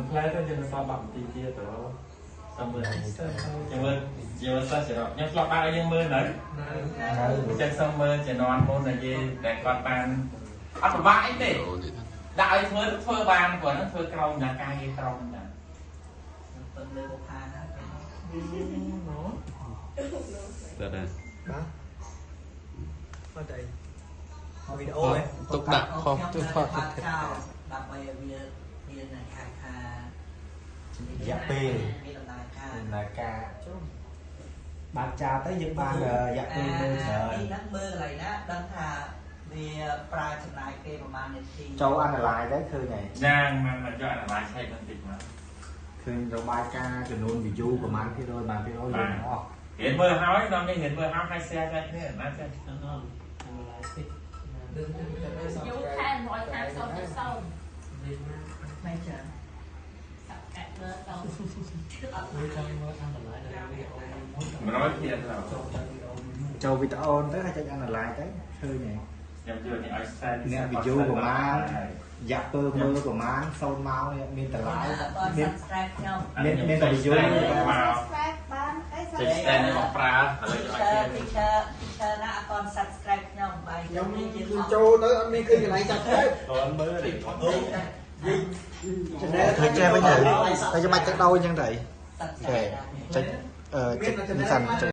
ផ្លែទៅយើងសល់10នាទីទៀតទៅសុំមើលយើងមើលយើងសិស្សខ្ញុំធ្លាប់បើឲ្យយើងមើលនៅអញ្ចឹងសុំមើលជំនាន់មុនដែលយើងដែលគាត់បានអត់ពិបាកអីទេដាក់ឲ្យធ្វើធ្វើបានព្រោះហ្នឹងធ្វើក្រុមណាការងារក្រុមណា ពឹងលើបុផាណា បាទបាទ អត់អីវីដេអូឯង ទុកដាក់ខុសទុកខុស ទុកចោលដើម្បីឲ្យវាមានហៅថា រយៈពេល មានដំណើរការ ដំណើរការបានចោលទៅយើងបានរយៈពេលមើលច្រើន នេះហ្នឹងមើលកន្លែងណាដឹងថាវាប្រើចំណាយពេលប្រហែលនាទី ចូល analyze ទៅឃើញហើយ យ៉ាងមកយក analyze ឆែកបន្តិចមក ឃើញរបាយការណ៍ចំនួន view ប្រហែលភាគរយប្រហែលភាគរយយើងទាំងអស់ រៀនមើលហើយដល់នេះរៀនមើលហើយឲ្យ share ចែកគ្នាណាចេះ យូរខែ100ខែ0ទៅ0 មិនច្រើន សាក់កាត់មើលទៅ 100ភាគរយ ចូលវីដេអូទៅហើយចុច analyze ទៅឃើញហើយ ខ្ញុំជួយនេះឲ្យ share អ្នក view ប្រហែលរយៈពេលមើលប្រហែល0ម៉ោងនេះមានតម្លៃមាន subscribe ខ្ញុំ មានតែ view មក subscribe បានអី ចុច stand នេះមកប្រើឥឡូវយកឲ្យគេ teacher teacher ណាអត់ទាន់ subscribe ខ្ញុំបាយ ខ្ញុំគឺចូលទៅអត់មានឃើញកន្លែងចាប់ទេ តន់មើលទេ channel ធ្វើចេះវិញទៅតែចាំបាច់ទៅដូរអញ្ចឹងទៅ subscribe ចុចអឺចុចនេះសិនចុច